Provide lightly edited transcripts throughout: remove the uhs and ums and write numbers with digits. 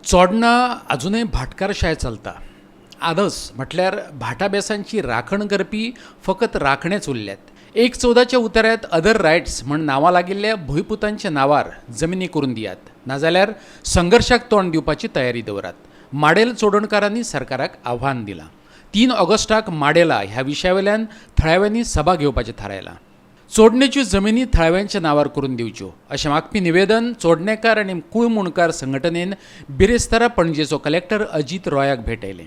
चोडणा अजुनय भाटकारशाय चलता. आदस म्हटल्यार भाटाबेसांची राखण करपी फकत राखणेच उरल्यात. 1/14च्या उताऱ्यांत अदर रायट्स म्हण नांवां लागिल्ल्या भुंयपुतांच्या नांवार जमिनी करून दियात, नाजाल्यार संघर्शाक तोंड दिवपाची तयारी दवरात. माडेल चोडणकारांनी सरकाराक आव्हान दिलां. 3 ऑगस्टाक माडेला ह्या विशयावेल्यान थळाव्यांनी सभा घेवपाचें थारायलां. चोडणेच्यो जमिनी थळाव्यांच्या नांवार करून दिवच्यो अशें मागपी निवेदन चोडणेकार आनी कुळमुणकार संघटनेन बिरेस्तारा पणजेचो कलेक्टर अजीत रॉयाक भेटयलें.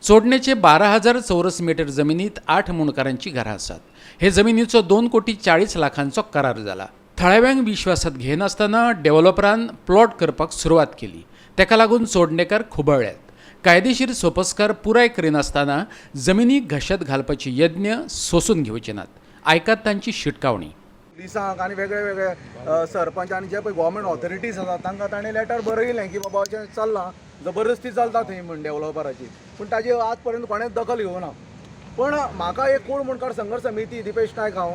चोडणेचे 12,000 चौरस मिटर जमिनीत 8 मुणकारांची घरां आसात. हे जमिनीचो 2 कोटी 40 लाखांचो करार जाला. थळाव्यांक विश्वासात घेनासतना डेव्हलपरान प्लॉट करपाक सुरवात केली. तेका लागून चोडणेकार खुबळ्ळ्यात. कायदेशीर सोपस्कार पुराय करिनासतना जमिनी घश्यात घालपाचे यत्न सोसून घेवचे नात. आयकात तांची शिटकावणी. पुलिसांक आनी वेगळे वेगळे सरपंच आनी जे पळय गव्हर्मेंट ऑथॉरिटीज आसात, तांकां ताणें लेटर बरयलें की बाबा अशें चल्लां, जबरदस्ती चलता थंय म्हण डेव्हलपराची. पूण ताजी आज पर्यंत कोणेंच दखल घेवना. पूण म्हाका एक कोण मुणकार संघर्श समिती, दिपेश नायक हांव,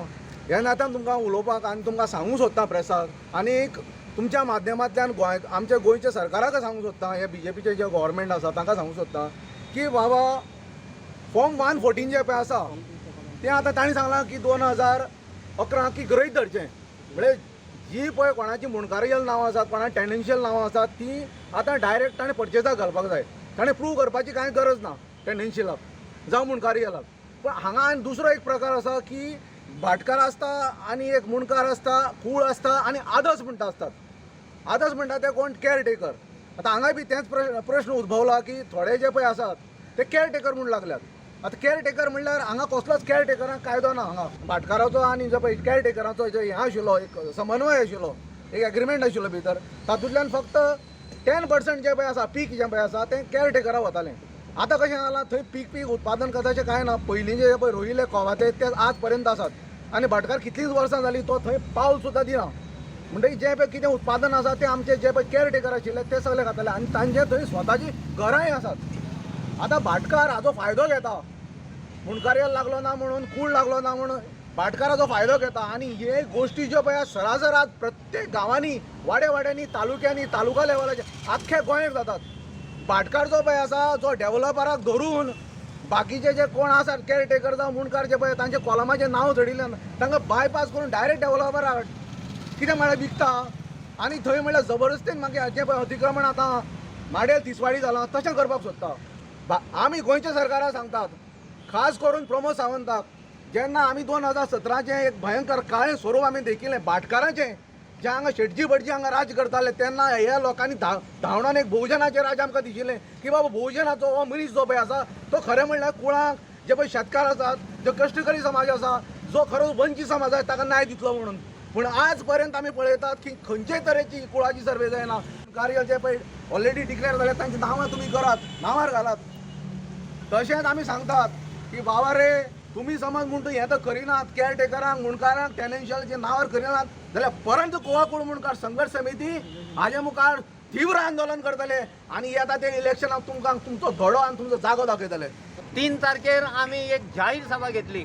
ह्या नात्यान तुमकां उलोवपाक आनी तुमकां सांगूंक सोदता प्रेसाक आनी एक तुमच्या माध्यमांतल्यान गोंय, आमच्या गोंयच्या सरकाराक सांगूंक सोदता, हे बीजेपीचे जे गव्हर्मेंट आसा तांकां सांगूंक सोदता की बाबा, फॉर्म 114 जे पळय आसा तें आतां तांणी सांगलां की 2011 की गृहीत धरचें. म्हणजे जी पळय कोणाची मुणकारियल नांवां आसात, कोणा टेनेन्शियल नांवां आसात, ती आतां डायरेक्ट ताणें परचेजाक घालपाक जाय. ताणें प्रूव करपाची कांय गरज ना टेनेन्शियलाक जावं मुणकारियलाक. पूण हांगा आनी दुसरो एक प्रकार आसा की भाटकार आसता आनी एक मुणकार आसता, कूळ आसता आनी आदर्स म्हणटा आसतात. आदर्स म्हणटा ते कोण? Care taker. आतां हांगाय बी तेंच प्रश्न उद्भवला की थोडे जे पळय आसात ते केअर टेकर म्हूण लागल्यात. आतां केअर टेकर म्हणल्यार हांगा कसलोच केअर टेकरांक कायदो ना. हांगा भाटकाराचो आनी जो पळय केअर टेकराचो जो हें आशिल्लो, एक समन्वय आशिल्लो, एक एग्रीमेंट आशिल्लो भितर, तातूंतल्यान फक्त 10% जें पळय आसा, पीक जें पळय आसा, तें केअर टेकराक वतालें. आतां कशें जालां, थंय पीक पीक उत्पादन करपाचें कांय ना. पयलींचे जे पळय रोयिल्ले कोवाते ते आज पर्यंत आसात आनी भाटकार कितलींच वर्सां जालीं तो थंय पावल सुद्दां दिना. म्हणटकीर जें पळय कितें उत्पादन आसा तें आमचे जे पळय केअर टेकर आशिल्ले ते सगळे खाताले आनी तांचे थंय स्वताची घरांय आसात. आतां भाटकार हाजो फायदो घेता. मुंडकार्याक लागलो ना म्हणून, कूळ लागलो ना म्हणून भाटकाराचो फायदो घेता. आनी हे गोश्टी ज्यो पळय सरासर आज प्रत्येक गांवांनी, वाड्या वाड्यांनी, तालुक्यांनी, तालुका लेवलाचेर, आख्ख्या गोंयांत जातात. भाटकार जो पळय आसा, जो डेव्हलपराक धरून बाकीचे जे कोण आसात, केअर टेकर जावं मुंडकार जे पळय, तांचे कॉलमाचें नांव चडिल्ल्यान तांकां बायपास करून डायरेक्ट डेव्हलपराक कितें म्हळ्यार विकता. आनी थंय म्हळ्यार जबरदस्तीन मागीर जें पळय अतिक्रमण आतां माडेल, तिसवाडी जालां, तशें करपाक सोदता. आमी गोंयच्या सरकाराक सांगतात, खास करून प्रमोद सावंताक, जेन्ना आमी 2017चें एक भयंकर काळें स्वरूप आमी देखिल्लें भाटकाराचें, जे हांगा शेटजी भटजी हांगा राज करताले, तेन्ना ह्या लोकांनी धांवडावन एक भोवजनाचें राज आमकां दिशिल्लें की बाबा, भोवजनाचो हो मनीस जो पळय आसा तो खरें म्हणल्यार कुळांक, जे पळय शेतकार आसात, जे कश्टकरी समाज आसा, जो खरो वंचीत समाज आसा, ताका न्याय दितलो म्हणून. पूण आज पर्यंत आमी पळयतात की खंयचेय तरेची कुळाची सर्वे जायना. कार्य जे पळय ऑलरेडी डिक्लेअर जाले, तांची नांवां तुमी करात, नांवार घालात. तशेंच आमी सांगतात की बाबा रे, तुमी समज म्हणटा हें तर करिनात, केअर टेकरांक, मुंडकारांक, टेनेन्शियलाचे नांवार करिनात जाल्यार परंत गोवा कुळ मुंडकार संघर्श समिती हाजे मुखार तीव्र आंदोलन करतले आनी येता ते इलेक्शनाक तुमकां तुमचो धडो आनी तुमचो जागो दाखयतले. 3 तारखेर आमी एक जाहीर सभा घेतली.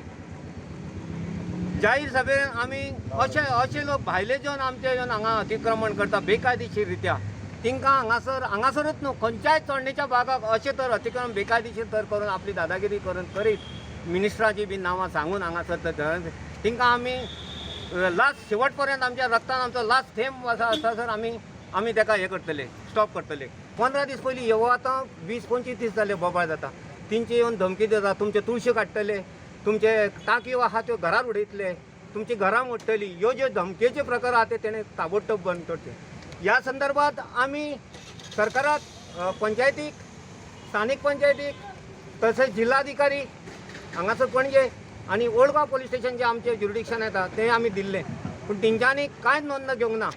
जाहीर सभेन आमी अशे अशे लोक भायले जेवन आमचे येवन हांगा अतिक्रमण करता बेकायदेशीर रित्या, तांकां हांगासर, हांगासरूच न्हू, खंयच्याय चोडणेच्या भागाक अशें तर अतिक्रमण बेकायदेशीर तर करून आपली दादागिरी करून करीत मिनिस्टराची बी नांवां सांगून हांगासर तर तांकां आमी लास्ट शेवट पर्यंत, आमच्या रक्तान आमचो लास्ट थेंब आसा आसासर आमी आमी ताका हें करतले, स्टॉप करतले. 15 दीस पयलीं ह्यो आतां 20-25 दीस जाले बोबाळ जाता. तेंचे येवन धमकी दिता, तुमचे तुळशी काडटले, तुमचे टांकयो आहा त्यो घरार उडयतले, तुमची घरां मोडटली. ह्यो ज्यो धमकेचे प्रकार आहा ते तेणें ताबडतोब बंद करचे. ह्या संदर्भात आमी सरकाराक, पंचायतीक, स्थानीक पंचायतीक, तशेंच जिल्हाधिकारी हांगासर पणजे आनी ओल्ड गोवा पोलीस स्टेशन जे आमचें ज्युरिडिक्शन येता तें आमी दिल्लें. पूण तेंच्यांनी कांयच नोंद घेवंक ना.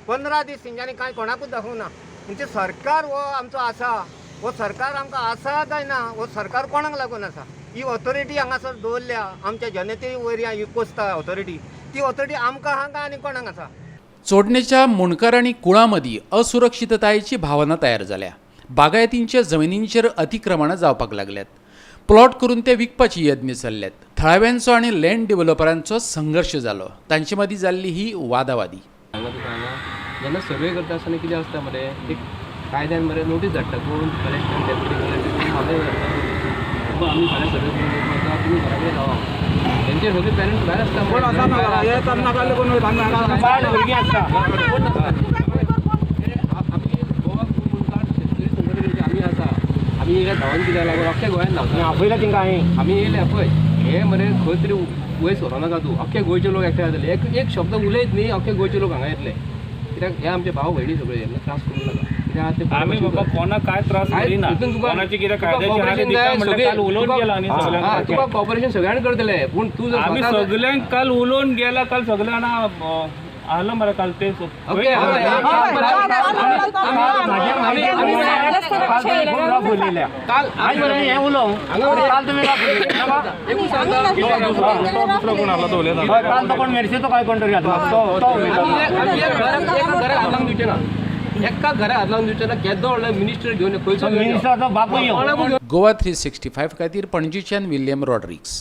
15 दीस तेंच्यांनी कांय कोणाकूच दाखोवंक ना. म्हणजे सरकार हो आमचो आसा, हो सरकार आमकां आसा काय ना? हो सरकार कोणाक लागून आसा? ही ऑथॉरिटी हांगासर दवरल्या, आमच्या जनते वयर ही पोसता ऑथॉरिटी, ती ऑथॉरिटी आमकां आहा काय आनी कोणाक आसा? चोडणेच्या मुणकार आनी कुळां असुरक्षिततायेची भावना तयार जाल्या. बागायतींच्या जमिनींचेर अतिक्रमणां जावपाक लागल्यात. प्लॉट करून ते विकपाची यत्न चल्ल्यात. थळाव्यांचो आनी लँड डेव्हलपरांचो संघर्श जालो. तांचे मदीं जाल्ली ही वादावादी. हांगा तुका हांगा जेन्ना सर्वे करता आसतना कितें आसता मरे, एक कायद्यान मरे नोटीस धाडटा कोण कलेक्टर, डेप्युटी कलेक्टर फाल्यां धाडटा बाबा आमी फाल्यां सर्वे करून येवपाक आसा, तुमी घरा कडेन रावा. तेंचे सगळे पेरंट्स भायर आसता. कोण आसा ना घरा? हे तरणाटे कोण बायल भुरगीं आसता. कोण नासता. आमी गोवा मुखार शेतकरी संघटनेचे आमी आसा. आमी येयले धांवन कित्याक लागून अख्ख्या गोंयान धांवता. आपयला तेंकां हांवें. आमी येयले पळय हे मरे खंय तरी वयर सरो नाका तूं. अख्खे गोंयचे लोक एकठांय जातले. एक एक शब्द उलयत न्ही, अख्खे गोंयचे लोक हांगा येतले. कित्याक हे आमचे भाव भयणी सगळे, यांना त्रास करूं नाका. कित्याक ते आमी बाबा कोणाक काय त्रास काय करिना. तितून तुका कोणाची कितें तुका कायद्याची आहा ती cooperation दिता जाय, म्हणल्यार सगळे काल उलोवन गेला न्ही हा, सगळ्यांक. तुका कॉपरेशन सगळ्यांक करतले पूण तूं जर आमी स्वता सगळ्यांक काल उलोवन गेला. काल सगळ्यांना आलो मरे काल ते. ओके, काल आज मरे हें उलोवं. काल तुमी एकूच सांगता. दुसरो कोण आलो तो उलयता. हय, काल तो कोण मेर्सेचो काय कोण तरी आसलो तो तो उलयता. आमी एका घराक हात लावन दिवचे ना. एका घराक हात लावन दिवचे ना. केदो व्हडलो मिनिस्टर घेवन खंयचो घेवन यो. मिनिस्टराचो बापूय येवं. कोणाकूय घेवन गोवा 365 खातीर पणजीच्यान विल्यम रॉड्रिक्स.